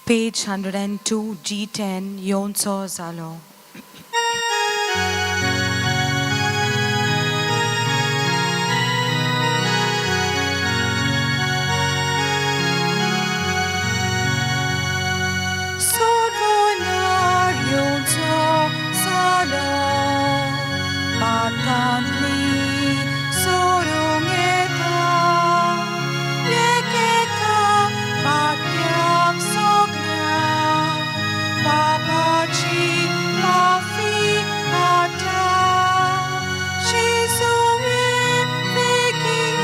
Page 102, G10, Yonso Zalo. Sorvonar Yonso Zalo, Patantli Sorungeta, Lekeka Patyam Sogna, Papachi Pafi Ata, Shizume Vekitoye,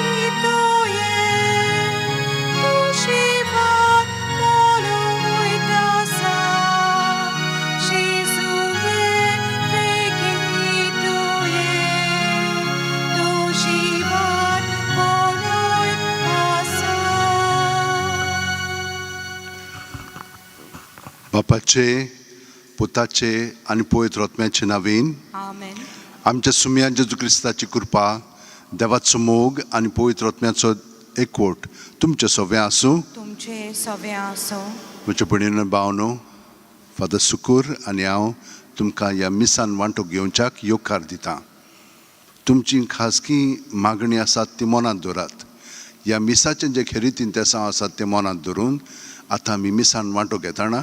Tushivat Moluitasa, Shizume Vekitoye, Tushivat Moluitasa. बापाचे पुताचे आनी पवित्र आत्म्याचे नांवेन Amen. आमच्या सुमयान जेजू क्रिस्ताची कृपा देवाचो मोग आनी पवित्र आत्म्याचो एकवट तुमचे सगळें आसूं. तुमचे सवे आसो. म्हज्या भयणीनो भावनो, फादर सुकूर आनी हांव तुमकां ह्या मिसान वांटो घेवच्याक येवकार दिता. तुमची खाजगी मागणी आसात ती मनांत दवरात. ह्या मिसाचें जे खेरीत इंतेसांव आसात तें मनांत धरून आतां आमी मिसान वांटो घेतना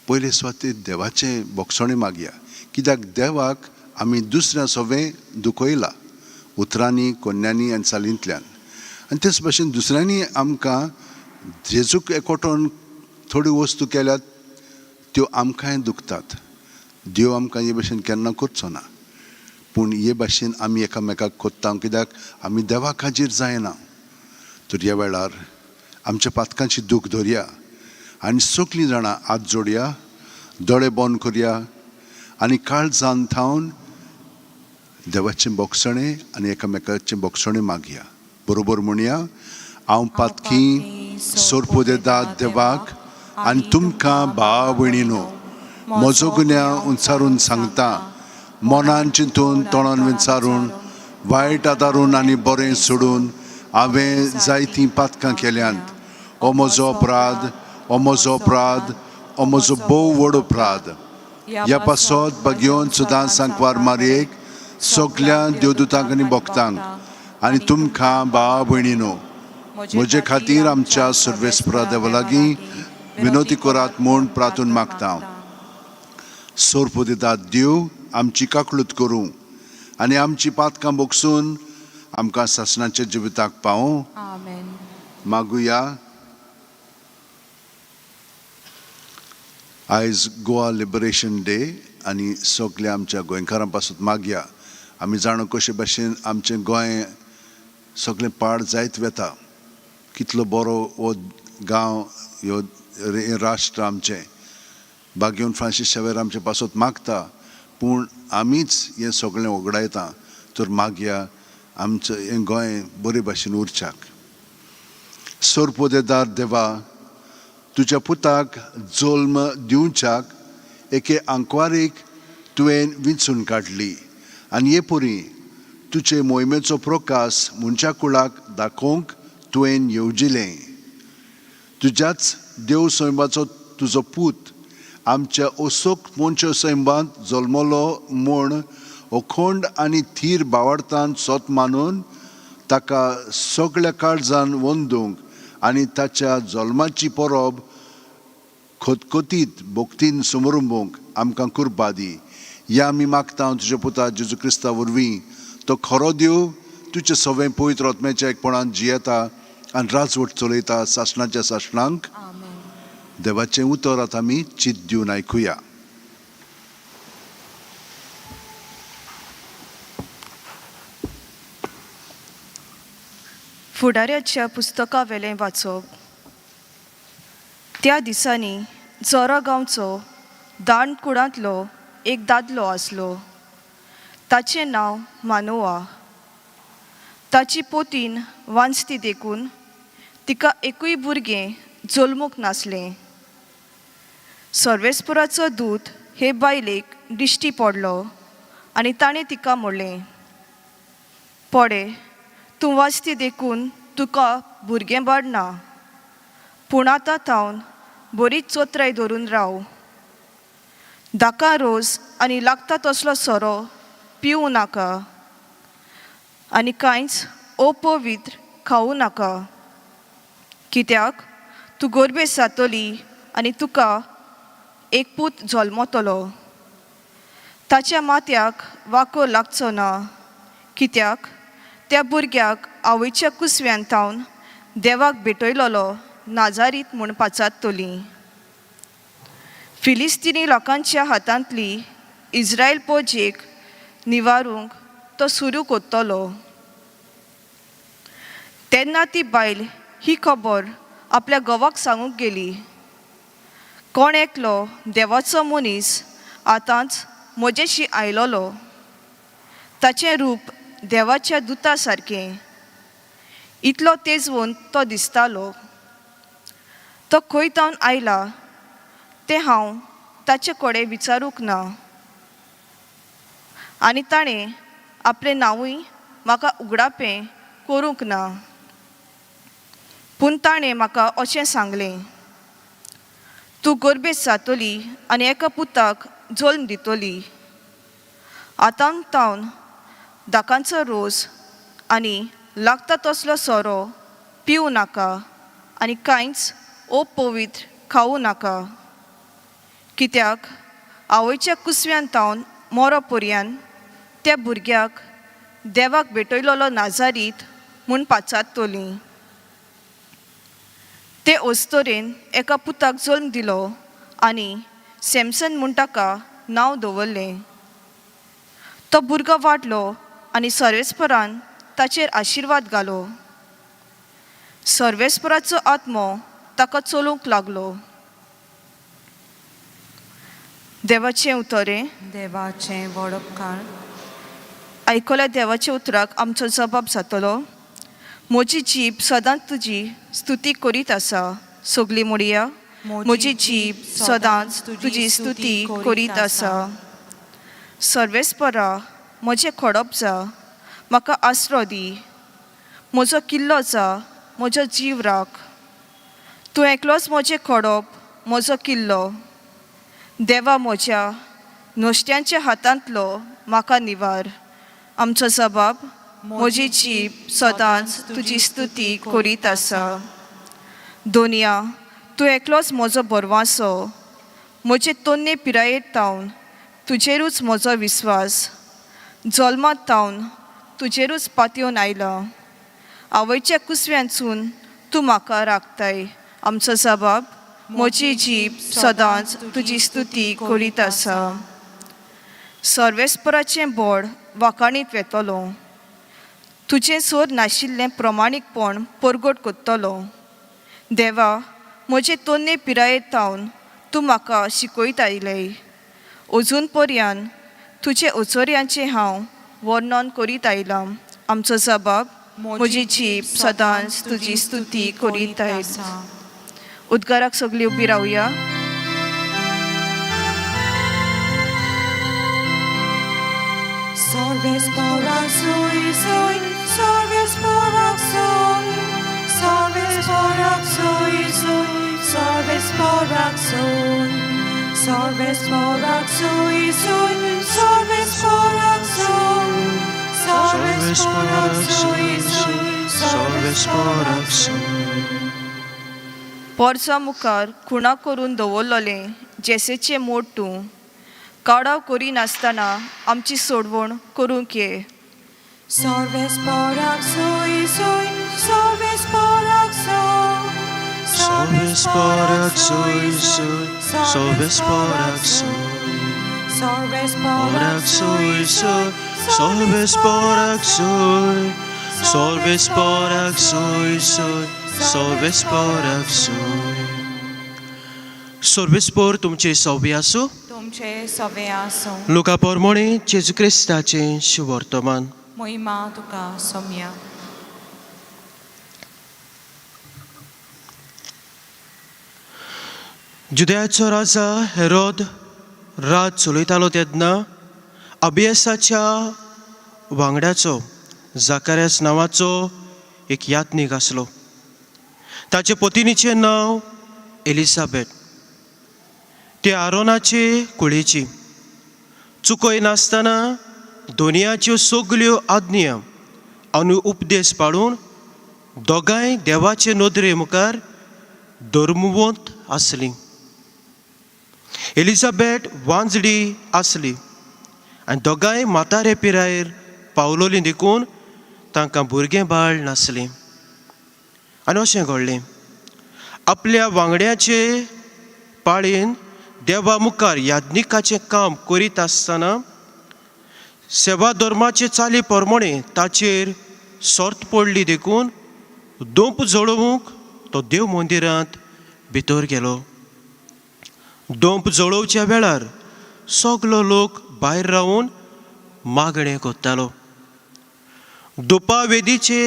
पयले सुवातेर देवाचें भोगसणें मागया, कित्याक देवाक आमी दुसऱ्या सवें दुखयला उतरांनी, कोन्यांनी आनी चालींतल्यान, आनी तेच भाशेन दुसऱ्यांनी आमकां जेजूक एकवटोन थोड्यो वस्तू केल्यात त्यो आमकांय दुखतात. देव आमकां हे भाशेन केन्ना करचो ना, पूण हे भाशेन आमी एकामेकाक कोत्ता कित्याक आमी देवाक हाजीर जायना. तर ह्या वेळार आमच्या पातकांची दूख धरया आनी सगळीं जाणां हात जोडया, दोळे बंद करया आनी काळजान थावन देवाचें भोगसणें आनी एकामेकाचें भोगसणें मागया. बरोबर म्हणया: हांव पातकी सोरपुदेदा देवाक आनी तुमकां भाव भयणीनो म्हजो गुन्यांव उंचारून सांगता. मनान चिंतून, तोंडान विचारून, वायट आदारून आनी बरें सोडून हांवें जायतीं पातकां केल्यांत. हो म्हजो अपराध, हो म्हजो अपराध, हो म्हजो भोव व्हड अपराध. ह्या पासत बागेवन सुदां सांकवार मारयेक, सगल्या देवदूतांक आनी भक्तांक आनी तुमकां भाव भयणीनो म्हजे खातीर आमच्या सर्वेस्परा देवा लागीं विनवती करात म्हूण प्रार्थून मागता. सोरपुदितात देव आमची काकळूत करूं आनी आमची पातकां भोगसून आमकां सासणाच्या जिविताक पावों. आमेन. मागुया. आयज गोवा लिबरेशन डे आनी सगल्या आमच्या गोंयकारां पासून मागया. आमी जाणा कशे भाशेन आमचें गोंय सगळें पाड जायत वता. कितलो बरो हो गांव, ह्यो हें राष्ट्र आमचें. बागेवन फ्रांसीस शावेर आमचे पासत मागता, पूण आमीच हें सगळें वगडायता. तर मागया आमचें हें गोंय बरे भाशेन उरच्याक. सोरपोदेदार देवा, तुज्या पुताक जल्म दिवच्याक एके आंकवारीक तुवें विंचून काडली आनी हे परी तुजे मोहिमेचो प्रकाश मनशा कुळाक दाखोवंक तुवें येवजिलें. तुज्याच देव सैमाचो तुजो पूत आमच्या असोक मनशा सैमांत जल्मलो म्हूण अखंड आनी थीर भावार्थान सोत मानून ताका सगळ्या काळजान वंदूंक आनी ताच्या जल्माची परब खतखतीत भक्तीन समरंबूंक आमकां कृपा दी. ह्या आमी मागता तुज्या पुता जेजू क्रिस्ता वरवीं. तो खरो देव, तुजे सवें पवित्र आत्म्याच्या एकपणान जियेता आनी राजवट चलयता सासणाच्या सासणांक. आमेन. देवाचें उतर आतां आमी चित दिवन आयकुया. फुडाऱ्याच्या पुस्तकावेलें वाचप. त्या दिसांनी जोरा गांवचो दांडकुडांतलो एक दादलो आसलो. ताचें नांव मानोवा. ताची पोतीन वांजती देखून तिका एकूय भुरगें जल्मूंक नासलें. सर्वेस्पुराचो दूत हे बायलेक दिश्टी पडलो आनी ताणें तिका म्हणलें, पडे, तूं वाचती देखून तुका भुरगें बाळ ना, पूण आतां थावन बरीच चोत्राय धरून राव. दाका रोस आनी लागता तसलो सोरो पिवूं नाका आनी कांयच अपवित्र खावूं नाका, कित्याक तूं गोरबेस जातली आनी तुका एक पूत जल्मतलो. ताच्या माथ्याक वाको लागचो ना, कित्याक त्या भुरग्याक आवयच्या कुसव्यान थावन देवाक भेटयलोलो नाजारीत म्हूण पाचारतली. फिलिस्तिनी लोकांच्या हातांतली इज्रायल पोजेक निवारूंक तो सुरू कोत्तलो. तेन्ना ती बायल ही खबर आपल्या घोवाक सांगूंक गेली. कोण एकलो देवाचो मनीस आतांच म्हजेशी आयलोलो. ताचें रूप देवाच्या दुता सारकें, इतलो तेजवून तो दिसतालो. तो खंय तावन आयला तें हांव ताचे कडेन विचारूंक ना आनी ताणें आपलें नांवूय म्हाका उगडापें करूंक ना. पूण ताणें म्हाका अशें सांगलें, तूं गोरबेज जातली आनी एका पुताक जल्म दितली. आतां तावन दाकांचो रोस आनी लागता तसलो सोरो पिवूं नाका आनी कांयच अपवित्र खावूं नाका, कित्याक आवयच्या कुसव्यान तावन मोरो पर्यान त्या भुरग्याक देवाक भेटयलोलो नाजारीत म्हूण पाचारतली. ते अस्तोरेन एका पुताक जल्म दिलो आनी सॅमसन म्हूण ताका नांव दवरलें. तो भुरगो वाडलो आनी सर्वेस्परान ताचेर आशिर्वाद घालो. सर्वेस्पराचो आत्मो ताका चलूंक लागलो. देवाचें उतरें. देवाचें वडपकार. आयकल्या देवाच्या उतराक आमचो जबाब जातलो. म्हजी जीब सदांच तुजी स्तुती करीत आसा. सगली म्हणया, म्हजी जीब सदांच तुजी स्तुती करीत आसा. सर्वेस्परा म्हजें खडप जा, म्हाका आसरो दी. म्हजो किल्लो जा, म्हजो जीव राख. तूं एकलोच म्हजें खडप, म्हजो किल्लो. देवा म्हज्या नुस्त्यांच्या हातांतलो म्हाका निवार. आमचो जबाब, म्हजी जीब सदांच तुजी स्तुती करीत आसा. दोनया तूं एकलोच म्हजो बरवासो. म्हजे तोन्ने पिरायेर तावन तुजेरूच म्हजो विस्वास. जल्मात तावन तुजेरूच पातयेवन आयला. आवयच्या कुसव्यांसून तूं म्हाका राखताय. आमचो जबाब, म्हजी जीब सदांच तुजी स्तुती करीत आसा. सर्वेस्पराचें बोड वाखाणीत वेतलो. तुजें सोर नाशिल्लें प्रमाणीकपण परगट करतलो. देवा म्हजे तोन्ने पिरायेर तावन तूं म्हाका शिकयत आयलें. अजून पर्यान तुजे ओचोऱ्यांचें हांव वर्णन करीत आयलां. आमचो जबाब, म्हजी जीब सदांच तुजी स्तुती करीत आयली. उद्गाराक सगळीं उबी रावया. Solves sui sui, solves porac sui, solves porac sui sui, solves porac sui, solves porac sui sui, solves porac sui, solves porac sui sui, solves porac sui. Porsa मुखार खुणा करून दवरलोलें जेसेचें मोड तूं काडाव करिनासतना आमची सोडवण करूंक ये. Solves porac sui sui, solves porac sui, Solves porac sui sui, solves porac sui, solves porac sui sui, solves porac sui, solves porac sui sui, solves porac sui. सर्वेस्पोर तुमचे सौभ्य आसूं. तुमचे सवे आसूं. लुका पोरमोणे जेजू क्रिस्ताचें शुवर्तमान. मोहिमा तुका सोम्या. जुदयाचो राजा हेरोद राज चलयतालो तेन्ना अभियसाच्या वांगड्याचो जाकारियास नांवाचो एक यात्नीक आसलो. ताचे पतिनीचें नांव एलिसाबेट. ती आरोनाचे कुळेची. चुकय नासतना दोनयाच्यो सगल्यो आज्ञा आनी उपदेश पाळून दोगांय देवाचे नदरे मुखार धर्मवंत आसलीं. एलिझाबेथ वांजडी आसली आनी दोगांय म्हातारे पिरायेर पावलोलीं देखून तांकां भुरगें बाळ नासलें. आनी अशें घडलें, आपल्या वांगड्याचे पाळयेन देवा मुखार याज्ञिकाचें काम करीत आसतना सेवा धर्माचे चाली प्रमाणे ताचेर सोर्त पडली देखून दोंप जळोवंक तो देव मंदिरांत भितर गेलो. दोंप जळोवच्या वेळार सगलो लोक भायर रावन मागणें करतालो. दोपा वेदीचे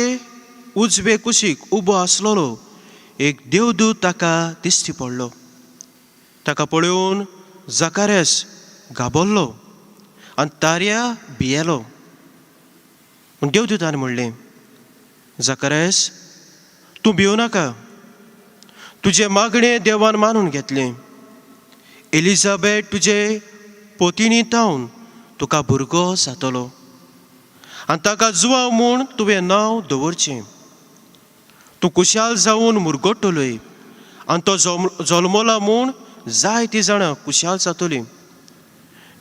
उजवे कुशीक उबो आसलेलो एक देवदूत ताका दिश्टी पडलो. ताका पळोवन जाकारेस घाबरलो आनी ताऱ्या भियेलो. पूण देवदूतान म्हणलें, जाकारेस, तूं भिवं नाका, तुजें मागणें देवान मानून घेतलें. एलिझाबेथ तुजे पोतिणी तावन तुका भुरगो जातलो आनी ताका जुवांव म्हूण तुवें नांव दवरचें. तूं खुशाल जावन मुरगट्टलोय आनी तो जल्मला म्हूण जायतीं जाणां खुशाल जातलीं,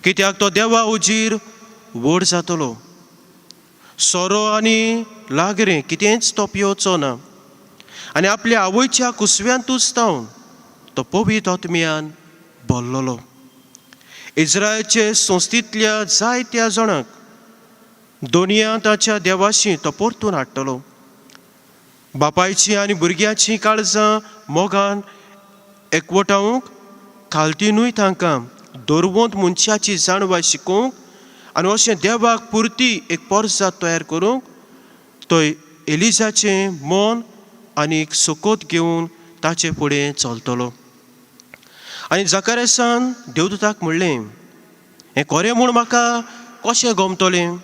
कित्याक तो देवा उजीर व्हड जातलो. सोरो आनी लागरें कितेंच तो पियोचो ना आनी आपल्या आवयच्या कुसव्यांतूच तावन तो पवित्र आत्म्यान भरलेलो. इस्रायलचे संस्थेंतल्या जायत्या जाणांक दोनया ताच्या देवाशी तो परतून हाडटलो. बापायची आनी भुरग्याची काळजां मोगान एकवटावंक खालतीनूय तांकां दरवंत मनशाची जाणवाय शिकोवंक आनी अशें देवाक पुरती एक पोरसाद तयार करूंक तो एलिजाचें मन आनी एक सोकोत घेवन ताचे फुडें चलतलो. आनी जाकारेसान देवदूताक म्हणलें, हें खरें म्हूण म्हाका कशें गमतलें?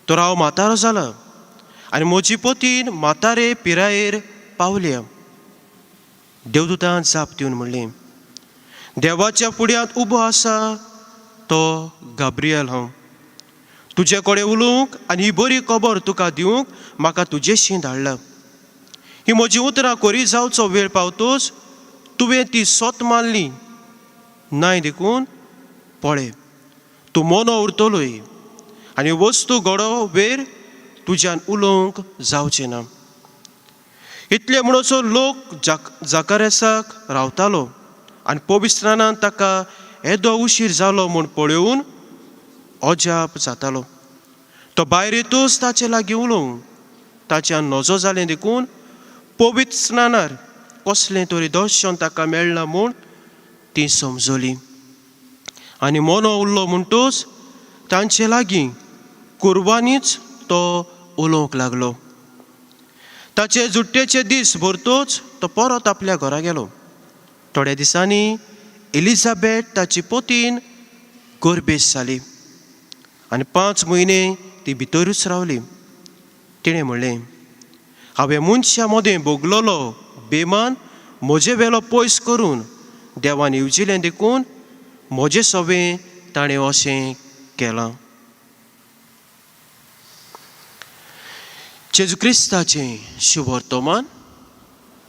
तर हांव म्हातारो जाला आनी म्हजी पतीन म्हातारे पिरायेर पावल्या. देवदूतान जाप दिवन म्हणलें, देवाच्या फुड्यांत उबो आसा तो गाब्रियल हांव. तुजे कडेन उलोवंक आनी ही बरी खबर तुका दिवंक म्हाका तुजेशी धाडला. ही म्हजी उतरां कोरी जावचो वेळ पावतोच तुवें ती सोत मारली नाय देखून पळय, तूं मोनो उरतलोय आनी वस्तू घडो वेर तुज्यान उलोवंक जावचें ना. इतले म्हणसर लोक जाकारेसाक रावतालो आनी पवित्रान ताका येदो उशीर जालो म्हूण पळोवन अजाप जातालो. तो भायर येतूच ताचे लागीं उलोवंक ताच्यान नजो जालें देखून पवित्र स्नानार कसलें तरी दर्शन ताका मेळ्ळां म्हूण ती समजली. आनी मोनो उरलो म्हणटूच तांचे लागीं कुरवांनीच तो उलोवंक लागलो. ताचे जुट्टेचे दीस भरतोच तो परत आपल्या घरा गेलो. थोड्या दिसांनी एलिझाबेथ ताची पोतीन गर्भेस्त जाली आनी 5 म्हयने ती भितरूच रावली. तिणें म्हणलें, हांवें मनशां मदें भोगलोलो बेमान म्हजे वेलो पयस करून देवान येवजिलें देखून म्हजें सवें ताणें अशें केलां. जेजू क्रिस्ताचें शुभवर्तमान.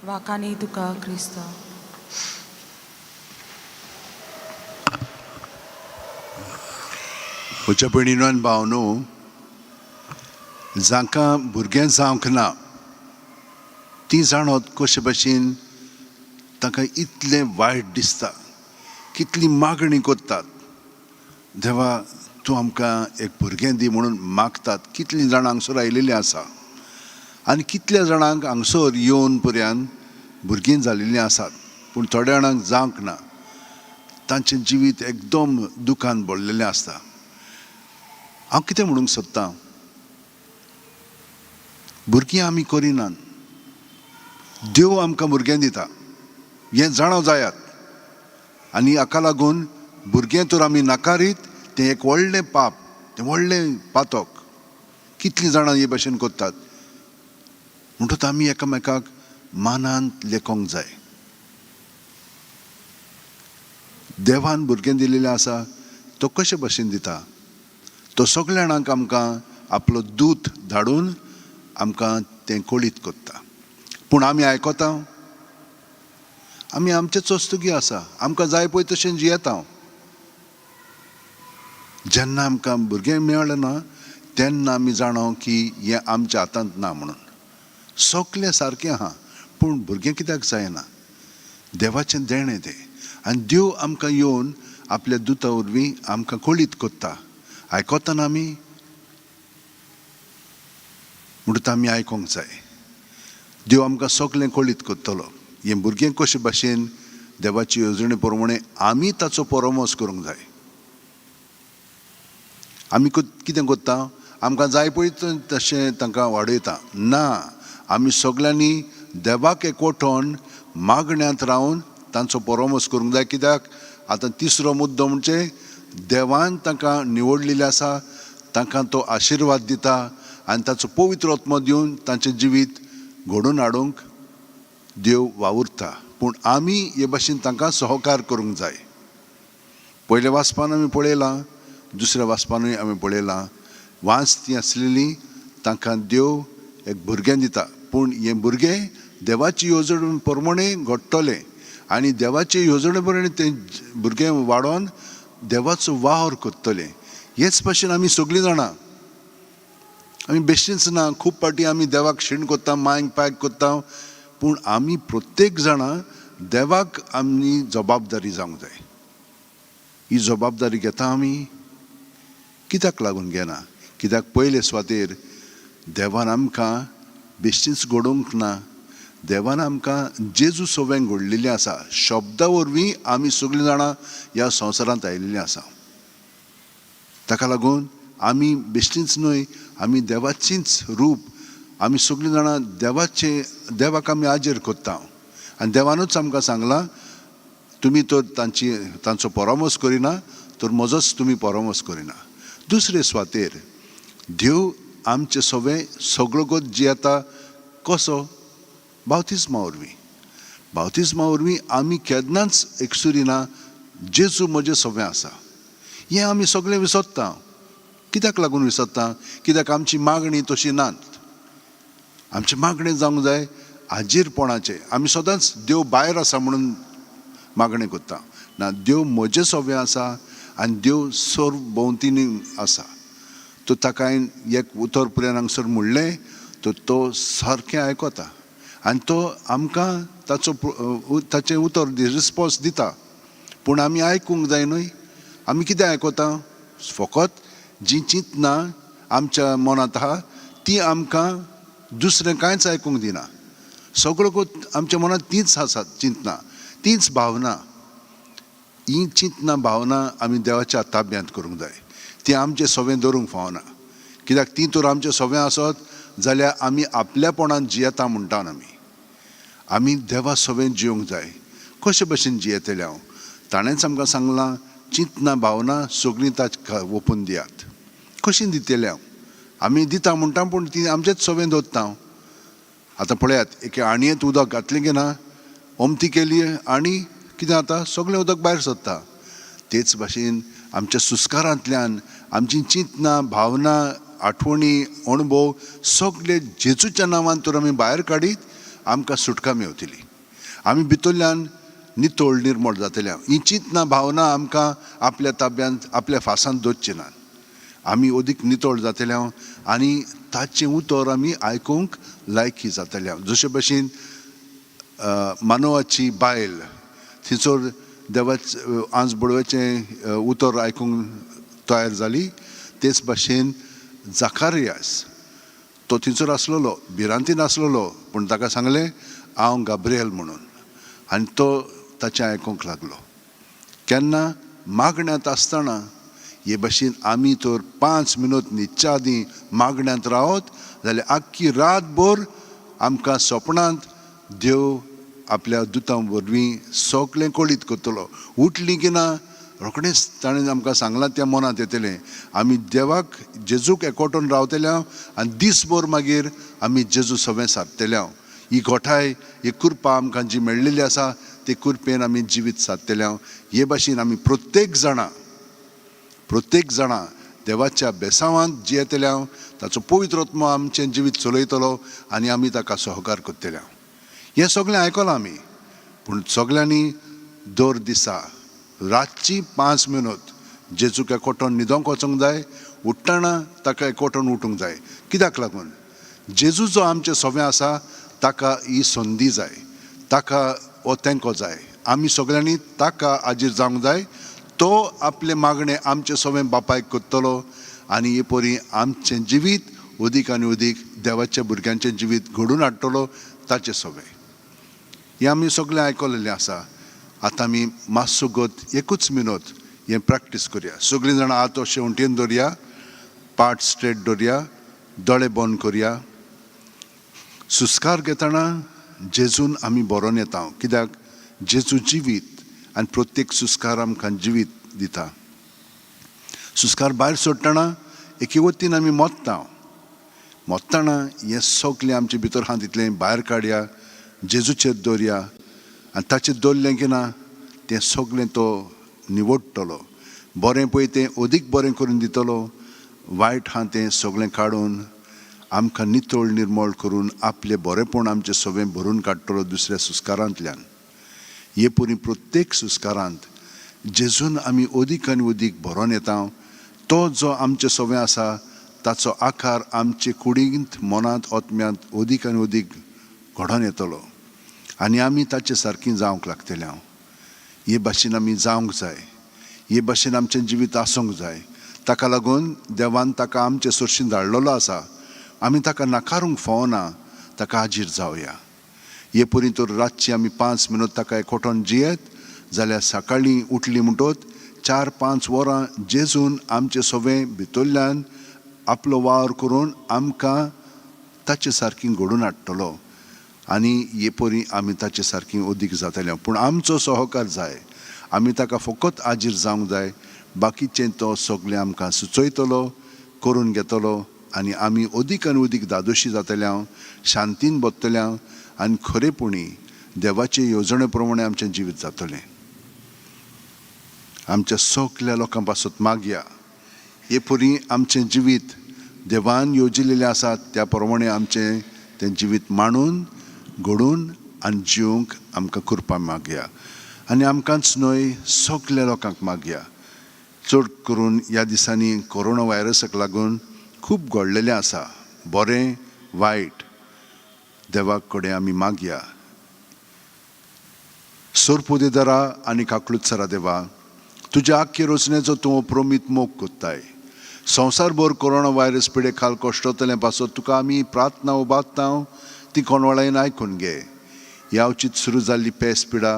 वाकानी तुका क्रिस्ता. म्हज्या भयणीनो आनी भावनो, जांकां भुरगें जावंक ना तीं जाणत कशे भशेन तांकां इतलें वायट दिसता, कितली मागणी करतात, देवा तूं आमकां एक भुरगें दी म्हणून मागतात. कितलीं जाणां हांगसर आयिल्लीं आसा आनी कितल्या जाणांक हांगसर येवन पर्यंत भुरगीं जाल्लीं आसात, पूण थोड्या जाणांक जावंक ना. तांचें जिवीत एकदम दुखान भरलेलें आसता. हांव कितें म्हणूंक सोदतां, भुरगीं आमी करिनात, देव आमकां भुरगें दिता हें जाणा जायात. आनी हाका लागून भुरगें तर आमी नाकारीत तें एक व्हडलें पाप, तें व्हडलें पातक. कितलीं जाणां हे भाशेन करतात. म्हणटकच आमी एकामेकाक मानांत लेखोंक जाय. देवान भुरगें दिलेलें आसा, तो कशे भशेन दिता? तो सगल्या जाणांक आमकां आपलो दूत धाडून आमकां तें कळीत करता. पूण आमी आयकता? आमी आमचे चोस्तुगी आसा, आमकां जाय पळय तशें जियेता. जेन्ना आमकां भुरगें मेळ्ळें ना तेन्ना आमी जाणा की हें आमच्या हातांत ना म्हणून. सगलें सारकें आहा, पूण भुरगें कित्याक जायना? देवाचें देणें तें. आनी देव आमकां येवन आपल्या दुता वरवीं आमकां कळीत करता. आयकतना आमी म्हणटा, आमी आयकोंक जाय. देव आमकां सगलें कळीत करतलो. हें भुरगें कशे भाशेन देवाची येवजणे प्रमाणे आमी ताचो परामर्श करूंक जाय. आमी कितें करता? आमकां जाय पळय तशें तांकां वाडयता. ना, आमी सगल्यांनी देवाक एकवटोन मागण्यांत रावन तांचो परामर्श करूंक जाय. कित्याक आतां तिसरो मुद्दो म्हणजे देवान तांकां निवडलेलें आसा, तांकां तो आशिर्वाद दिता आनी ताचो पवित्र आत्मो दिवन तांचें जिवीत घडोवन हाडूंक देव वावुरता. पूण आमी हे भाशेन तांकां सहकार करूंक जाय. पयल्या वाचपान आमी पळयलां, दुसऱ्या वाचपानूय आमी पळयलां, वांच ती आसलेली तांकां देव एक भुरगें दिता. पूण हें भुरगें देवाची येवजणे प्रमाणे घडटलें आनी देवाचे येवजणे प्रमाणे तें भुरगें वाडोवन देवाचो वावर करतलें. हेच भाशेन आमी सगळीं जाणां, आमी बेश्टींच ना, खूब फावटी आमी देवाक शीण करता, मांयक पायक करता. पूण आमी प्रत्येक जाणां देवाक आमी जबाबदारी जावंक जाय. ही जबाबदारी घेता आमी? कित्याक लागून घेना? कित्याक पयले सुवातेर देवान आमकां बेश्टींच घडोवंक ना, देवान आमकां जेजू सवें घडलेलें आसा. शब्दा वरवीं आमी सगळीं जाणां ह्या संवसारांत आयिल्लीं आसा. ताका लागून आमी बेश्टींच न्हय, आमी देवाचींच रूप. आमी सगळीं जाणां देवाचे, देवाक आमी आजेर करता आनी देवानूच आमकां सांगलां, तुमी तर तांचो परामर्श करिना तर म्हजोच तुमी परामर्श करिना. दुसरे सुवातेर देव आमचे सवें सगळो गोत जियेता. कसो? बावतिज्मा वरवीं. बावतिज्मा वरवीं आमी केन्नाच एकसुरी ना. जेजू म्हजें सवें आसा हें आमी सगळें विसरता. कित्याक लागून विसरता? कित्याक आमची मागणी तशी नात. आमची मागणी जावंक जाय आजीरपणाचें. आमी सदांच देव भायर आसा म्हणून मागणें करता. ना, देव म्हजें सवें आसा आनी देव सर्व भोंवतीनी आसा. तो ताका हांवें एक उतर पुराय हांगसर म्हणलें तर तो सारकें आयकता आनी तो आमकां ताचो ताचें उतर रिस्पोन्स दिता. पूण आमी आयकूंक जाय न्हय. आमी कितें आयकता? फकत जीं चिंतनां आमच्या मनांत आहा ती आमकां दुसरें कांयच आयकूंक दिना. सगळो आमच्या मनांत तींच आसात चिंतनां, तींच भावना. ही चिंतनां भावना आमी देवाच्या ताब्यांत करूंक जाय. ती आमचें सवें दवरूंक फावना. कित्याक ती तर आमचें सवें आसत जाल्यार आमी आपल्यापणान जियेता म्हणटा. आमी आमी देवा सवें जिवंक जाय. कशे भशेन जियेतलें हांव? ताणेंच आमकां सांगलां, चिंतनां भावना सगळीं ताका ओपून दियात. कशीं दितलें हांव? आमी दिता म्हणटा, पूण ती आमचेच सवें दवरता हांव. आतां पळयात, एके आणयेंत उदक घातलें की ना, ओमती केली आनी कितें जाता? सगळें उदक भायर सरता. तेच भाशेन आमच्या सुस्कारांतल्यान आमची चिंतनां भावना आठवणी अणभव सगळे जेजूच्या नांवान तर आमी भायर काडीत आमकां सुटका मेवतली. आमी भितरल्यान नितळ निर्मळ जातले. ही चिंतनां भावना आमकां आपल्या ताब्यांत आपल्या फासांत दवरची नात. आमी अदीक नितळ जातले आनी ताचें उतर आमी आयकूंक लायकी जातले. जशे भशेन मानवाची बायल थंयसर देवाच आंज बडवेचें उतर आयकूंक तयार जाली, तेच भाशेन जाकारियास तो थंयसर आसलेलो, भिरांतीन आसलेलो, पूण ताका सांगलें हांव गाब्रियल म्हणून, आनी तो ताचें आयकूंक लागलो. केन्ना? मागण्यांत आसतना. हे भाशेन आमी तर 5 मिनट न्हिदच्या आदीं मागण्यांत रावत जाल्यार आख्खी रातभर आमकां सपनांत देव आपल्या दुतां वरवीं सगळें कळीत करतलो. उठली की ना रोखडेंच ताणें आमकां सांगलां त्या मनांत येतलें. आमी देवाक जेजूक एकवटून रावतले आनी दीसभर मागीर आमी जेजू सवें सारतले. ही गोठाय, ही कृपा आमकां जी मेळ्ळेली आसा ते कृपेन आमी जिवीत सादतले. हे भाशेन आमी प्रत्येक जाणां देवाच्या बेसांवांत जियेतले, ताचो पवित्र आत्मो आमचें जिवीत चलयतलो आनी आमी ताका सहकार करतले. हें सगळें आयकलां आमी, पूण सगळ्यांनी दर दिसा रातची 5 मिनट जेजूक एकवटोन न्हिदोंक वचूंक जाय, उठ्ठना ताका एकवटोन उठूंक जाय. कित्याक लागून? जेजू जो आमचें सवें आसा ताका ही संदी जाय, ताका हो तेंको जाय. आमी सगळ्यांनी ताका हाजीर जावंक जाय. तो आपलें मागणें आमचें सवें बापायक करतलो आनी हे परी आमचें जिवीत अदीक आनी अदीक देवाच्या भुरग्यांचें जिवीत घडून हाडटलो ताचें सवें. हें आमी सगळें आयकलेलें आसा. आतां आमी मातसो गत एकूच मिनट हें प्रॅक्टीस करया. सगळीं जाणां हात अशें उंटयेन दवरया, पाट स्ट्रेट दवरया, दोळे बंद करया. सुस्कार घेतना जेजून आमी बरोवन येता, कित्याक जेजू जिवीत आनी प्रत्येक सुस्कार आमकां जिवीत दिता. सुस्कार भायर सोडटना एके वतीन आमी मोत्ता, मोत्ताना हें सगळें आमचे भितर आहा तितलें भायर काडया, जेजूचेर दवरया आनी ताचेर दवरलें की ना तें सगळें तो निवडटलो. बरें पळय तें अदीक बरें करून दितलो, वायट आहा तें सगळें काडून आमकां नितळ निर्मळ करून आपलें बरेंपण आमचें सगळें भरून काडटलो दुसऱ्या सुस्कारांतल्यान. हे परी प्रत्येक सुस्कारांत जेजून आमी अदीक आनी अदीक भरोन येता. तो जो आमचें सवें आसा ताचो आकार आमचे कुडींत, मनांत, आत्म्यांत अदीक आनी अदीक घडोवन येतलो आनी आमी ताचे सारकी जावंक लागतले. हांव हे भाशेन आमी जावंक जाय, हे भाशेन आमचें जिवीत आसूंक जाय. ताका लागून देवान ताका आमचे सरशीं धाडलेलो आसा. आमी ताका नाकारूंक फावना, ताका हाजीर जावया. हे परी तर रातची आमी 5 मिनट ताका एकवटोन जियेत जाल्यार सकाळीं उठली म्हणटत 4-5 वरां जेजून आमचे सवें भितरल्यान आपलो वावर करून आमकां ताचे सारकी घडोवन हाडटलो आनी हे परी आमी ताचे सारकी अदीक जातले. पूण आमचो सहकार जाय, आमी ताका फकत हाजीर जावंक जाय. बाकीचें तो सगळें आमकां सुचयतलो, करून घेतलो आनी आमी अदीक आनी अदीक धादोशी जातले, शांतीन बसतले आनी खरेपणी देवाचे येवजणे प्रमाणे आमचें जिवीत जातलें. आमच्या सगल्या लोकां पासत मागया, हे परी आमचें जिवीत देवान येवजिल्लें आसा त्या प्रमाणे आमचें तें जिवीत मांडून घडून आनी जिवंक आमकां कृपा मागया. आनी आमकांच न्हय सगल्या लोकांक मागया. चड करून ह्या दिसांनी कोरोना व्हायरसाक लागून खूब घडलेलें आसा, बरें वायट. देवा कडेन आमी मागया. सोरपुदेदारा आनी काकलुत्सरा देवा, तुज्या आख्खे रचनेचो तूं प्रोमीत मोग कोत्ताय. संवसारभर कोरोना व्हायरस पिडे खाल कश्टतलें पासत तुका आमी प्रार्थना उबारता, ती कोणवाळायन आयकून घे. ह्या अवचीत सुरू जाल्ली पेस पिडा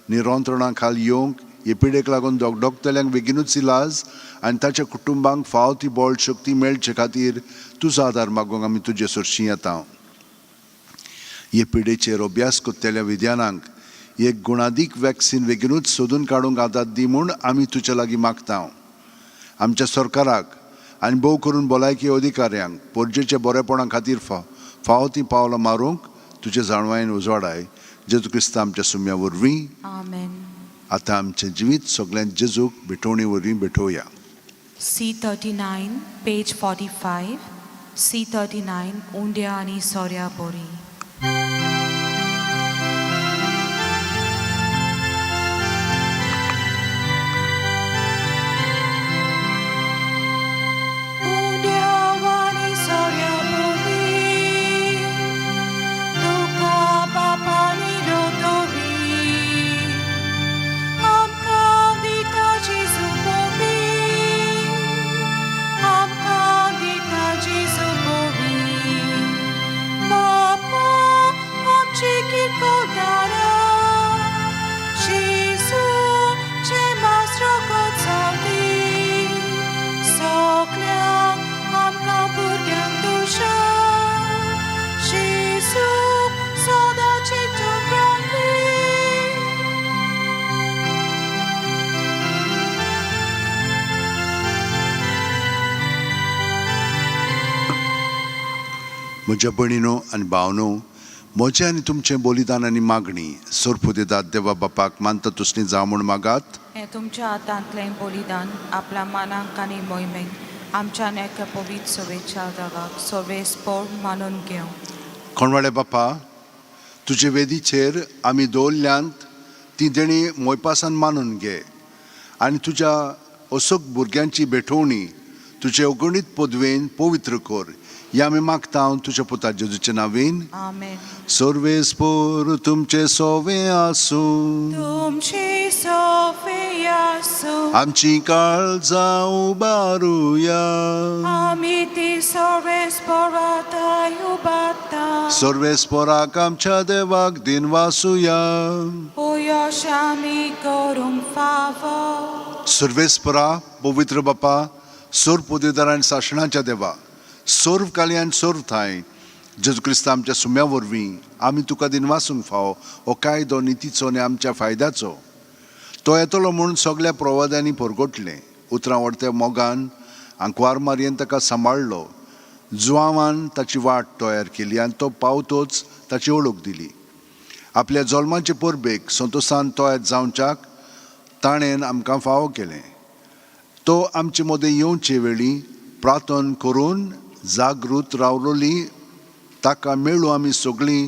निरंत्रणा खाल येवंक हे पिडेक लागून डॉक्टरल्यांक बेगीनूच इलाज आनी ताच्या कुटुंबांक फाव ती बळ शक्ती मेळचे खातीर तुजो आदार मागूंक आमी तुजे सरशीं येता. हे पिडेचेर अभ्यास करतल्या विद्यानांक एक गुणादीक वॅक्सीन बेगीनूच सोदून काडूंक आदार दी म्हूण आमी तुजे लागीं मागता. आमच्या सरकाराक आनी भोव करून भलायकी अधिकाऱ्यांक पोरजेच्या बरेपणा खातीर फावो ती पावलां मारूंक तुजे जाणवायेन उजवाडाय. जेजू क्रिस्ता आमच्या सुम्या वरवीं. आमेन. आतां आमचें जिवीत सगळ्यांत जेजूक भेटवणी वरवीं भेटोवया. C39 page 45, C39 उंड्या आनी सोऱ्या बोरी. म्हज्या भयणीनो आनी भावनो, म्हजें आनी तुमचें बलिदान आनी मागणी सोरपुदेदात देवा बापाक मानता तसली जावं म्हूण मागात. हें तुमच्या हातांतलें बलिदान आपल्या मानाक आनी मोहिमेक आमच्या एका पवित्र सवेच्या देवाक सर्वेस्पोर मानून घेवं. कोणवाळे बापा, तुजे वेदीचेर आमी दवरल्यांत ती देणी मोयपासान मानून घे आनी तुज्या असोक भुरग्यांची भेटवणी तुजे अगणीत पदवेन पवित्र कर, ही आमी मागता तुज्या पुता जेजूचे नांवेन. आमेन. सर्वेस्पोर तुमचे सोवे आसूं. तुमची सोफे आसूं. आमची काळजां उबारुया. आमी ती सर्वेस्पोराताय उबारता. सर्वेस्पोराक आमच्या देवाक दिनवासुया. ओ यश आमी करूंक फावो. सर्वेस्परा, पवित्र बापा, सर्व पदवीदार आनी साशणाच्या देवा, सर्व काली आनी सर्व थांय जेजू क्रिस्ता आमच्या सुम्या वरवीं आमी तुका दिनवासूंक फावो. हो कायदो नितीचो आनी आमच्या फायद्याचो. तो येतलो म्हूण सगल्या प्रवाद्यांनी परगटलें. उतरां व्हडत्या मोगान आंकवार मारयेन ताका सांबाळ्ळो. जुआवान ताची वाट तयार केली आनी तो पावतोच ताची ओळख दिली. आपल्या जल्माचे परबेक संतोसान तयार जावच्याक ताणें आमकां फावो केलें. तो आमचे मदें येवचे वेळी प्रार्थन करून जागृत रावलोली ताका मेळूं आमी सगळीं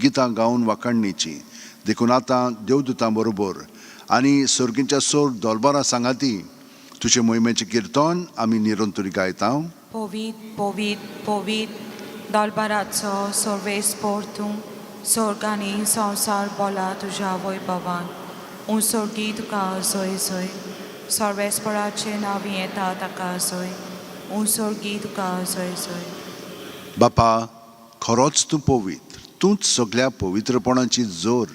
गितां गावन वाखाणणेचीं. देखून आतां देवदूतां बरोबर आनी सर्गीच्या सोर दलबारां सांगाती तुजे मोहिमेचें किर्तन आमी निरंतरी गायता. पवीत पवीत पवीत दलबाराचो सर्वेस्पोर तूं, स्वर्ग आनी संवसार बोला तुज्या वैभवान. उंसोगी तुका जय जय. सर्वेस्पोराचें नांव येता ताका जय. उंसोगी तुका जय जय. बापा, खरोच तूं पवित्र, तूंच सगळ्या पवित्रपणाची जोर.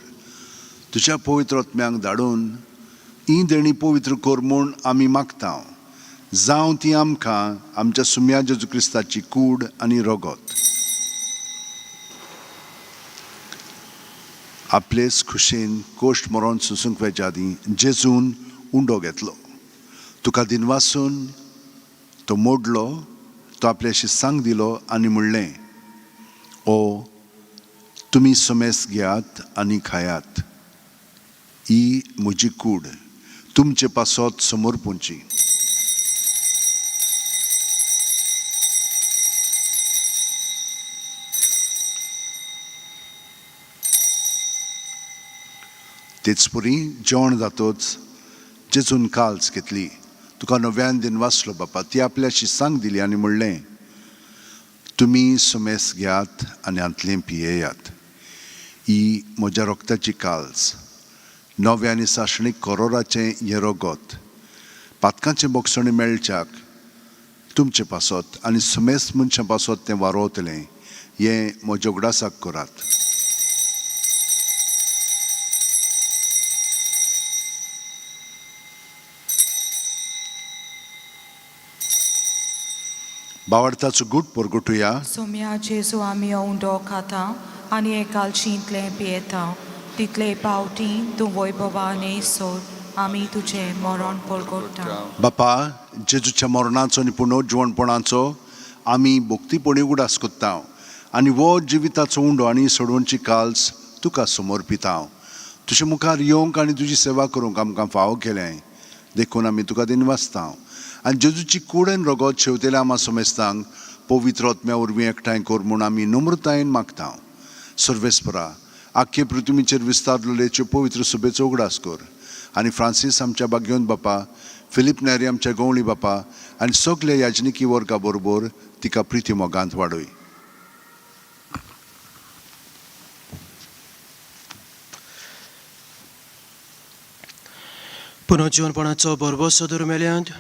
तुज्या पवित्र आत्म्यांक धाडून ही देणी पवित्र कर म्हूण आमी मागता. जावं ती आमकां आमच्या सुम्या जेजू क्रिस्ताची कूड आनी रगत. आपलेच खुशेन कोश्ट मरोन सोसूंक वेच्या आदीं जेजून उंडो घेतलो, तुका दिनवासून तो मोडलो, तो आपल्याशी सांग दिलो आनी म्हणलें, ओ तुमी समेस घेयात आनी खायात, ही म्हजी कूड तुमचे पासत समर्पूंची. तेच परी जेवण जातोच जेजून काल्स घेतली, तुका नव्यान दिन वाचलो बापा, ती आपल्याशी सांग दिली आनी म्हणलें, तुमी सुमेस घेयात आनी हांतलें पियेयात, ही म्हज्या रोगताची काल्स, नव्या आनी सासणीक करोराचें हें रगत, पातकांचें बोगसणें मेळच्याक तुमचे पासत आनी सुमेस मनशां पासत तें वारोवतलें, हें म्हज्या उगडासाक करात. बावडताचो गूट परगटुया. सोम्या जेजू, आमी हो उंडो खाता आनी एकालशींतलें पियेता तितले पावटी तूं वैभवान सोर आमी तुजें मरण परगट्टा. बापा, जेजूच्या मरणाचो आनी पुनर्जिवणपणाचो आमी भक्तीपणी उगडास कोत्ता आनी हो जिविताचो उंडो आनी सोडवणची काल्स तुका समर्पिता. तुजे मुखार येवंक आनी तुजी सेवा करूंक आमकां फावो केलें देखून आमी तुका दिनवासता आनी जेजूची कुडेन रगत शेवतेल्या आमा समेस्तांक पवित्र आत्म्या वरवीं एकठांय कर म्हूण आमी नम्रतायेन मागता. सर्वेस्परा, आख्खे पृथ्वीचेर विस्तारलेल्यो पवित्र सुबेचो उगडास कर आनी फ्रांसीस आमच्या बागेवन बापा, फिलीप नेरी आमच्या गवळी बापा आनी सगल्या याजनिकी वर्गा बरोबर तिका प्रिती मोगांत वाडय. पुनर्जीवनपणाचो भरवंसो धरून मेल्यांत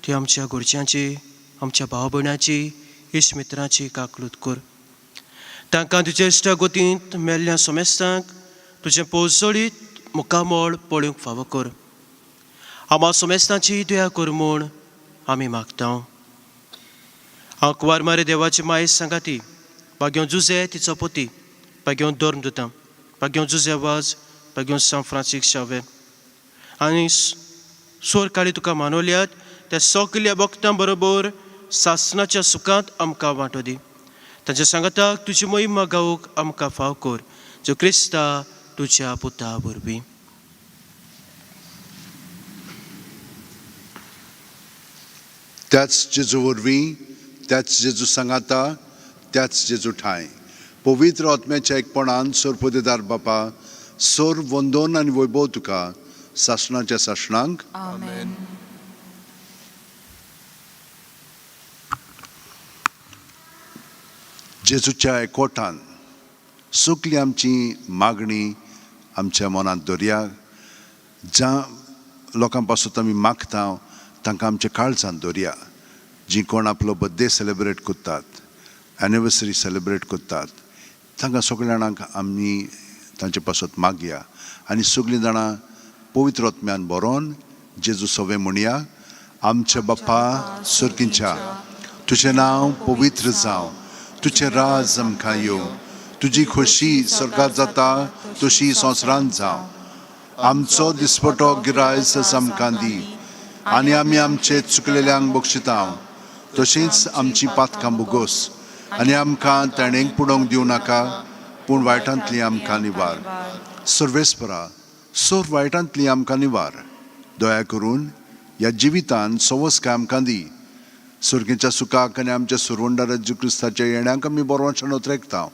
ती आमच्या घरच्यांची, आमच्या भाव भयणाची, इश्ट मित्रांची काकलूत कर. तांकां तुजे इश्टा गोतींत मेल्ल्या सोमेस्तांक तुजें पोजोळीत मुखामळ पळोवंक फावो कर. आमा सोमेस्तांची दया कर म्हूण आमी मागता. हांव कुवार मारे देवाची मायेस सांगाती बागेवन जुजे तिचो पोती, बागेवन धर्म दिता, बागेवन जुजे वाज, बागेवन सांत फ्रांसीक शावे आनी सोर काळी तुका मानवल्यात त्या सगल्या भक्तां बरोबर सासणाच्या सुखांत आमकां वांटो दी. तांच्या सांगाताक तुजी महिमा गावूंक आमकां फाव कर, जो क्रिस्ता तुज्या पुता वरवीं. त्याच जेजू वरवीं, त्याच जेजू सांगाता, त्याच जेजू ठांय, पवित्र आत्म्याच्या एकपणान सोरपोदेदार बापा, सोर वंदोन आनी वैभव तुका सासणाच्या सासणांक. आमेन. जेजूच्या एकवटान सगली आमची मागणी आमच्या मनांत दवरया. ज्या लोकां पासून आमी मागता तांकां आमच्या काळजांत दवरया. जीं कोण आपलो बड्डे सेलेब्रेट करतात, एनिवर्सरी सेलेब्रेट करतात, तांकां सगल्या जाणांक आमी तांचे पासत मागया आनी सगलीं जाणां पवित्र आत्म्यान बरोवन जेजू सवे म्हणया. आमच्या बाप्पा सर्गींच्या, तुजें नांव पवित्र जावं, तुजें राज आमकां येवं, तुजी खोशी स्वर्गात जाता तशी संवसारांत जावं. आमचो दिसपटो गिरायस आमकां दी आनी आमी आमचे चुकलेल्यांक बक्षिता, तशींच आमची पातकां भोगोस आनी आमकां ताणेंक पुडोवंक दिवं नाका, पूण वायटांतली आमकां निवार. सर्वेस्परा, सोर वायटांतली आमकां निवार. दया करून ह्या जिवितान सवस्काय आमकां दी. सुर्गेच्या सुखाक आनी आमच्या सुरवंडार जेजू क्रिस्ताच्या येण्याक आमी बरोवंच्यान उतरेकता.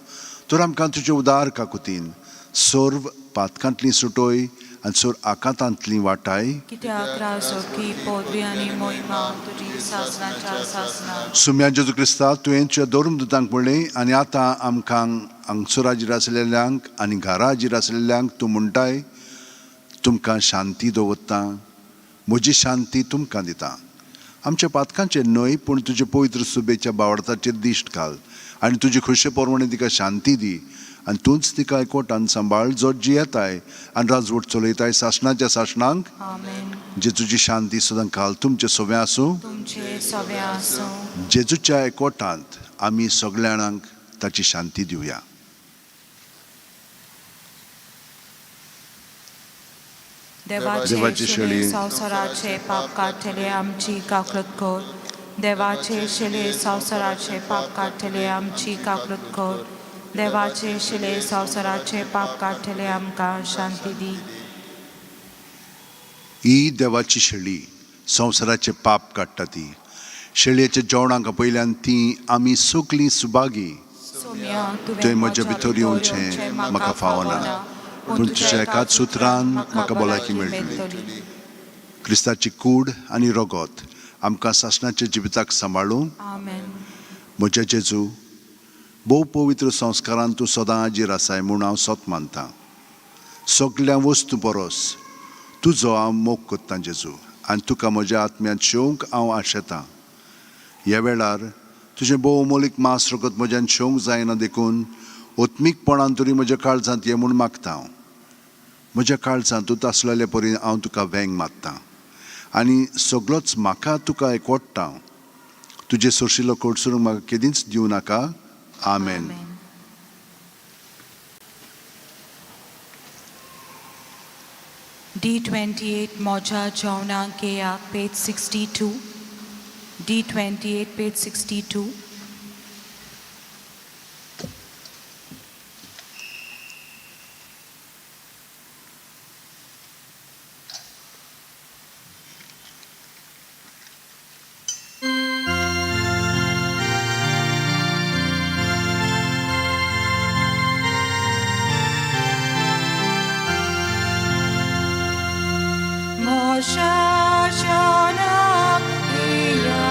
तर आमकां तुजे उदार काकुतीन सर्व पातकांतली सुटोय आनी सोर आकांतांतली वाटाय. कित्याक राजोकी पदवी आनी मोहिमा तुजी सासणाच्या सासणाक. सुम्या जेजू क्रिस्ता, तुवें तुज्या धर्म दुतांक म्हणलें आनी आतां आमकां हांगसर हाजीर आसलेल्यांक आनी घरा हाजीर आसलेल्यांक तूं म्हणटाय, तुमकां शांती दवरता, म्हजी शांती तुमकां दिता. आमच्या पातकांचेर न्हय, पूण तुजे पवित्र सुबेच्या बावडताचेर दिश्ट घाल आनी तुजी खोशे परवणे तिका शांती दी आनी तूंच तिका एकवटान सांबाळ, जो जियेताय आनी राजवट चलयताय सासणाच्या सासणांक. आमेन. जेजूची शांती सदां काल तुमचें सवें आसूं. तुमचे सवे आसूं. जेजूच्या एकवटांत आमी सगल्या जाणांक ताची शांती दिवया. देवाचे देवाचे शेले शेळये, संवसाराचे पाप काडटले आमची काकळत कर. देवाचे शेले संवसाराचे पाप काडटले आमची काकळत कर. देवाचे शेले संवसाराचे पाप काडटले आमकां शांती दी. ही देवाची शेळी संवसाराचे पाप काडटा ती. शेळयेच्या जेवणाक पयल्यान ती आमी सगलीं सुभागी. सोम्या, तुवें म्हज्या भितर येवचें म्हाका फावना, पूण तुज्या एकाच सुत्रान म्हाका भलायकी मेळटली. क्रिस्ताची कूड आनी रगत आमकां सासणाच्या जिविताक सांबाळूं. आमेन. म्हज्या जेजू, भोव पवित्र संस्कारान तूं सदां हाजीर आसाय म्हूण हांव सत मानतां. सगल्या वस्तू परस तुजो हांव मोग करतां जेजू, आनी तुका म्हज्या आत्म्यांत शेवंक हांव आशेतां. ह्या वेळार तुजें भोव अमोलीक मांस रगत म्हज्यान शेवंक जायना, देखून ओत्मीकपणान तरी म्हज्या काळजांत ये म्हूण मागता हांव. म्हज्या काळजांत तूं आसलेले परी हांव तुका वेंग मारतां आनी सगलोच म्हाका तुका एकवटता हांव. तुजें सोरशिल्लो कोडसरूंक म्हाका केदींच दिवं नाका. आमेन. D28 मोजा जेवणां केयाक, पेज 62. D28, page 62. Moshe Shanam Iya.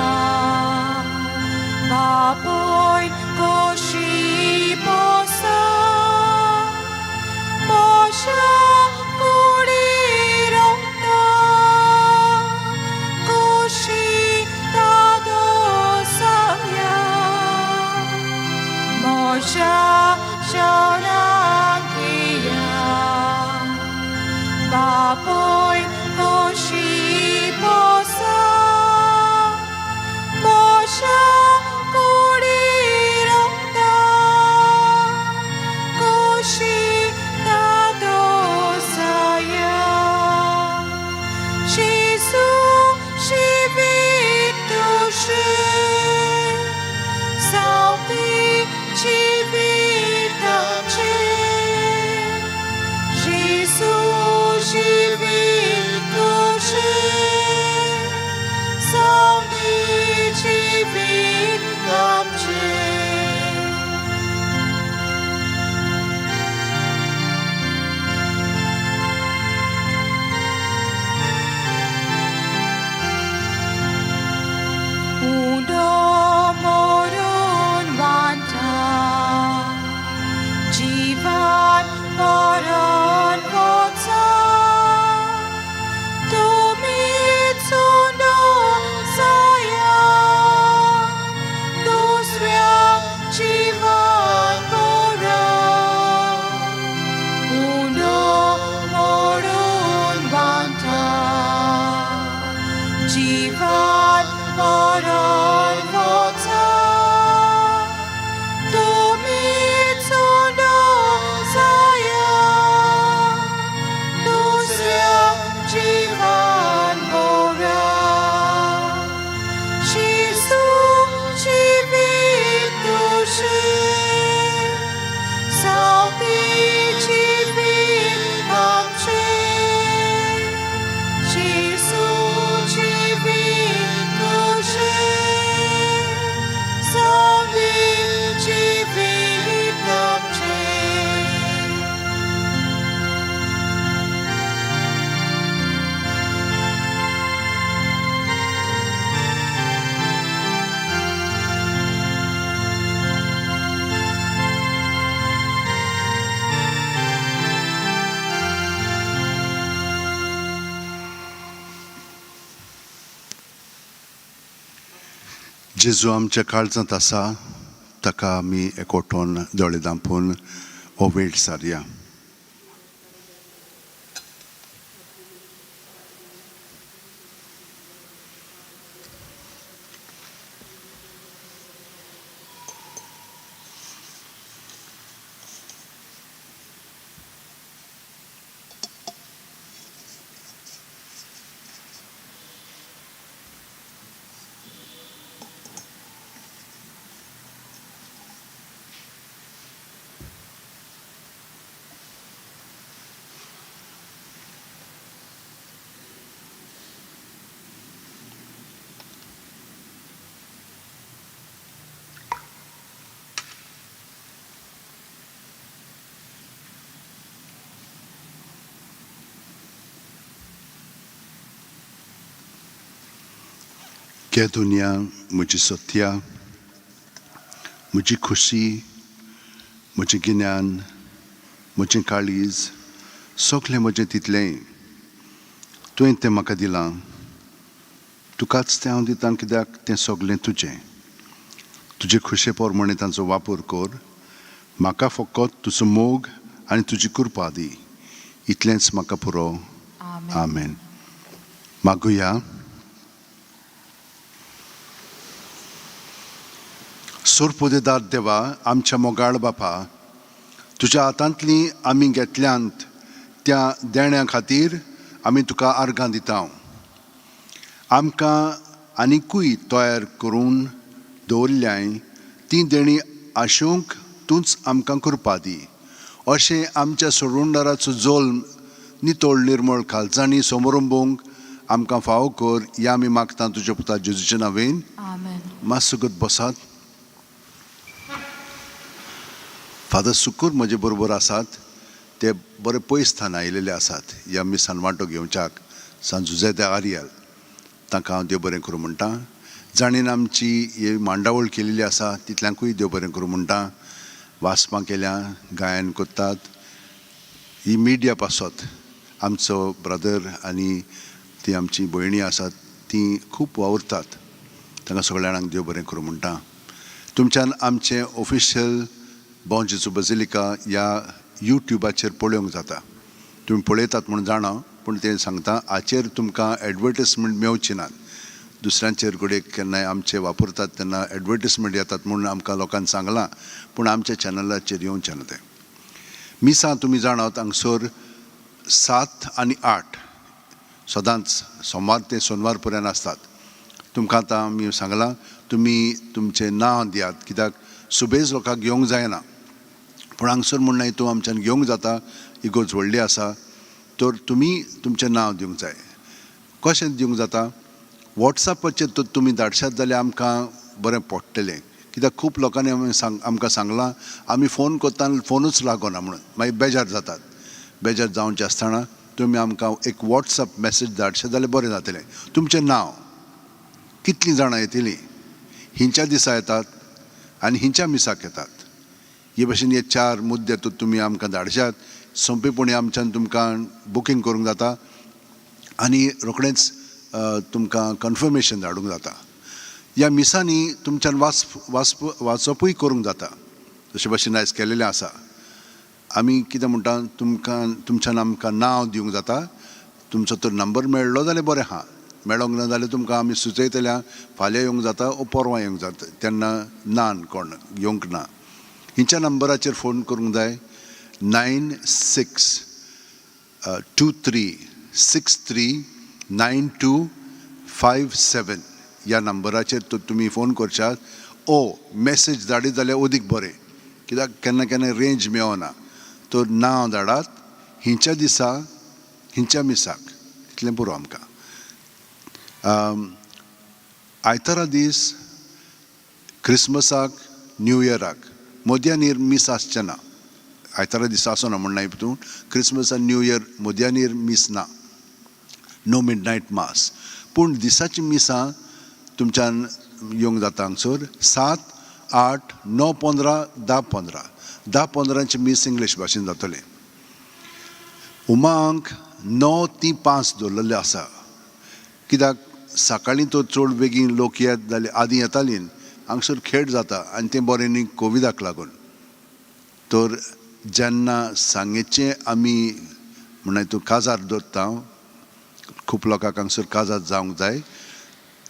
जेजू आमच्या काळजांत आसा, ताका आमी एकवटून दोळे धांपून हो वेळ सारया. के दुनिया म्हजी सत्या, म्हजी खुशी, म्हजें गिन्यान, म्हजें काळीज, सगलें म्हजें तितलेंय तुवें तें म्हाका दिलां. तुकाच तें हांव दितां, कित्याक तें सगलें तुजें. तुजे खुशे प्रमाणे तांचो वापर कर. म्हाका फकत तुजो मोग आनी तुजी कृपा दी, इतलेंच म्हाका पुरो. आमेन. आमेन. मागुया. सोरपोदेदार देवा, आमच्या मोगाळ बापा, तुज्या हातांतलीं आमी घेतल्यांत त्या देण्या खातीर आमी तुका आर्गां दिता. आमकां आनिकूय तयार करून दवरल्याय तीं देणीं आशोवंक तूंच आमकां कृपा दी. अशें आमच्या सोडूंडाराचो जल्म नितळ निर्मळ कालजांनी समरंबूंक आमकां फावो कर, या आमी मागता तुज्या पुता जेजूच्या नांवेन. आमेन. मातसो बसात. फादर सुकूर म्हजे बरोबर आसात, ते बरे पयस थान आयिल्ले आसात ह्या मिसान वांटो घेवच्याक, सान जुझे दे आरियल. तांकां हांव देव बरें करूं म्हणटा. जाणीन आमची ही मांडावळ केलेली आसा तितल्यांकूय देव बरें करूं म्हणटा. वाचपां केल्या, गायन करतात, ही मिडिया पासत आमचो ब्रदर आनी ती आमची भयणी आसात ती खूब वावुरतात. तांकां सगळ्या जाणांक देव बरें करूं म्हणटा. तुमच्यान आमचें ऑफिशियल बॉं जेजू बजिलिका ह्या युट्युबाचेर पळोवंक जाता. तुमी पळयतात म्हूण जाणा, पूण तें सांगता हाचेर तुमकां एडवर्टीजमेंट मेवची नात. दुसऱ्यांचेर घडये केन्नाय आमचे वापरतात तेन्ना एडवर्टीजमेंट येतात म्हूण आमकां लोकांनी सांगलां, पूण आमच्या चॅनलाचेर येवचें ना तें. मिसां तुमी जाणात हांगसर 7 आनी 8 सदांच सोमार ते सोनवार पर्यंत आसतात. तुमकां आतां आमी सांगलां तुमी तुमचें नांव दियात, कित्याक सुबेज लोकांक घेवंक जायना, पूण हांगसर म्हूण न्हय तूं आमच्यान घेवंक जाता, इगोर्ज व्हडली आसा, तर तुमी तुमचें नांव दिवंक जाय. कशें दिवंक जाता? वॉट्सएपाचेर तर तुमी धाडशात जाल्यार आमकां बरें पडटलें, कित्याक खूब लोकांनी आमी आमकां सांगलां आमी फोन करता फोनूच लागना म्हणून मागीर बेजार जातात. बेजार जावचें आसतना तुमी आमकां एक वॉट्सएप मॅसेज धाडशात जाल्यार बरें जातलें. तुमचें नांव, कितलीं जाणां येतलीं, हिंच्या दिसा येतात आनी हिंच्या मिसाक येतात, हे भशेन हे 4 मुद्दे तर तुमी आमकां धाडशात, सोंपेपणी आमच्यान तुमकां बुकींग करूंक जाता आनी रोखडेंच तुमकां कन्फर्मेशन धाडूंक जाता. ह्या मिसांनी तुमच्यान वाचपूय करूंक जाता, जशे भशेन आयज केलेलें आसा. आमी कितें म्हणटा, तुमकां तुमच्यान आमकां नांव दिवंक जाता. तुमचो तर नंबर मेळ्ळो जाल्यार बरें आहा, मेळोंक ना जाल्यार तुमकां आमी सुचयतल्या फाल्यां येवंक जाता ओ परवां येवंक जाता, तेन्ना ना कोण येवंक ना. हिंच्या नंबराचेर फोन करूंक जाय, 9 6 2 3 6 3 9 2 5 7 ह्या नंबराचेर तर तुमी फोन करशात ओ मॅसेज धाडीत जाल्यार अदीक बरें, कित्याक केन्ना केन्ना रेंज मेवना. तर नांव धाडात हिंच्या दिसा हिंच्या मिसाक, तितलें पुरो आमकां. आयतारा दीस क्रिसमसाक न्यू इयराक मोदयानीर मीस आसचें ना. आयतारा दिसा आसना म्हण न्हय, तूं क्रिसमस आनी न्यू इयर मोदयानीर मीस ना, नो मिड नायट मास. पूण दिसाची मिसां तुमच्यान येवंक जाता हांगसर 7 8 9 15 10 15. 10 15 मीस इंग्लीश भाशेन जातलें. उमांक 9 3 5 दवरलेलें आसा, कित्याक सकाळीं तर चड बेगीन लोक येत जाल्यार आदीं येतालीं, हांगसर खेळ जाता आनी तें बरें न्ही कोविडाक लागून. तर जेन्ना सांगेचें आमी म्हणल्यार तूं काजार दवरता, खूब लोकांक हांगसर काजार जावंक जाय,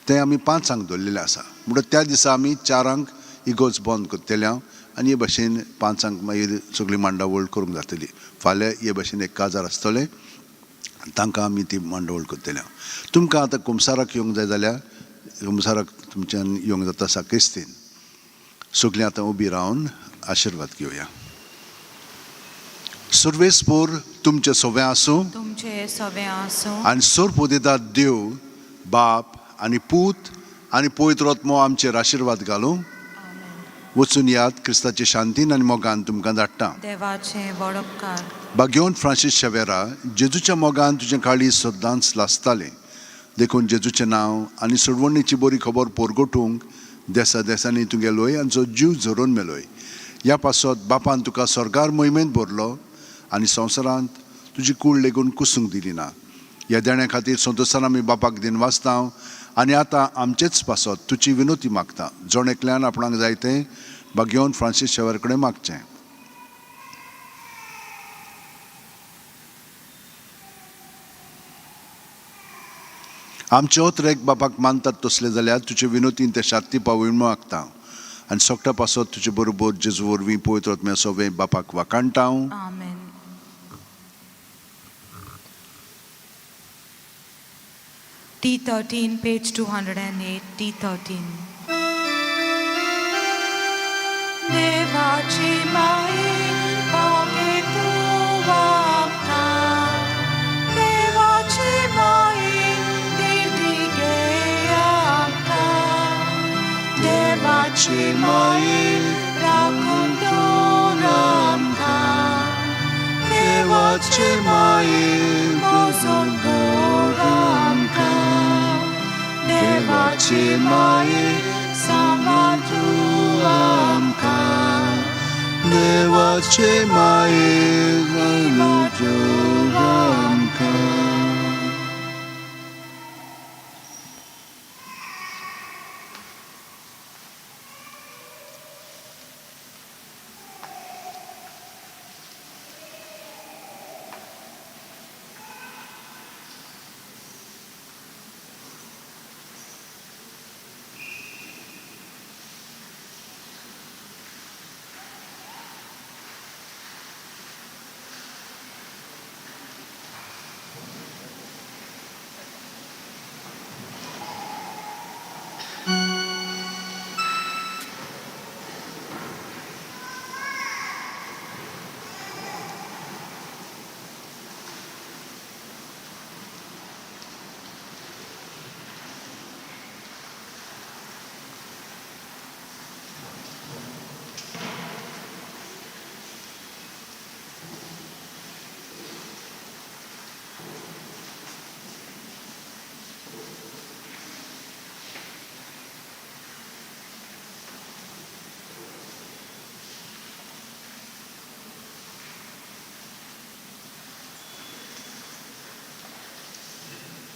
तें आमी 5 दवरलेलें आसा. म्हणटच त्या दिसा आमी 4 क इगोर्ज बंद करतले हांव आनी हे भशेन 5 क मागीर सगळी मांडावळ करूंक जातली. फाल्यां हे भशेन एक काजार आसतलें, तांकां आमी ती मांडावळ करतले. तुमकां आतां कुमसाराक येवंक जाय जाल्यार कुमसाराक तुमच्यान येवंक जाता. साक्रिस्तीन सगळीं आतां उबी रावन आशिर्वाद घेवया. सर्वेस्पोर तुमचें सगळें आसूं. तुमचे सगळे आसूं. आनी सोरपोदेदार देव बाप आनी पूत आनी पवित्र आत्मो आमचेर आशिर्वाद घालूं. आमेन. वचून याद, क्रिस्ताचे शांतीन आनी मोगान तुमकां धाडटा. देवाचे व्हड उपकार. बागेवन फ्रांसीस शेवेरा, जेजूच्या मोगान तुजें काळीज सदांच लासतालें, देखून जेजूचें नांव आनी सोडवणीची बरी खबर पोरगोटूंक देसा देसांनी तूं गेलोय आनी जो जीव झरोवन मेलोय. ह्या पासत बापान तुका स्वर्गार मोहिमेंत भरलो आनी संवसारांत तुजी कूड लेगून कुसूंक दिली ना. ह्या देण्या खातीर संतोशान आमी बापाक दिन वाचता आनी आतां आमचेच पासत तुजी विनोती मागता. जण एकल्यान आपणाक जाय तें बागेवन फ्रांसीस शेवर कडेन मागचें. आमचे ओतरेक बापाक मानतात तसले जाल्यार तुजे विनोतीन ते शांती पावून मागता आनी सोकटा पासत तुजे बरोबर जेजू वरवीं पवित्र आत्म्या सोवें बापाक वाखाणटा हांव. आमेन. T13, page 208, T13. देवाची माई पागे तूं आमकां, देवाची माई दिर्दी गे आमकां, देवाची माई राखून तूं आमकां, देवाचे माये मोजून दवर आमकां, देवाचे माये सांबाळ तूं आमकां, देवाचे माये.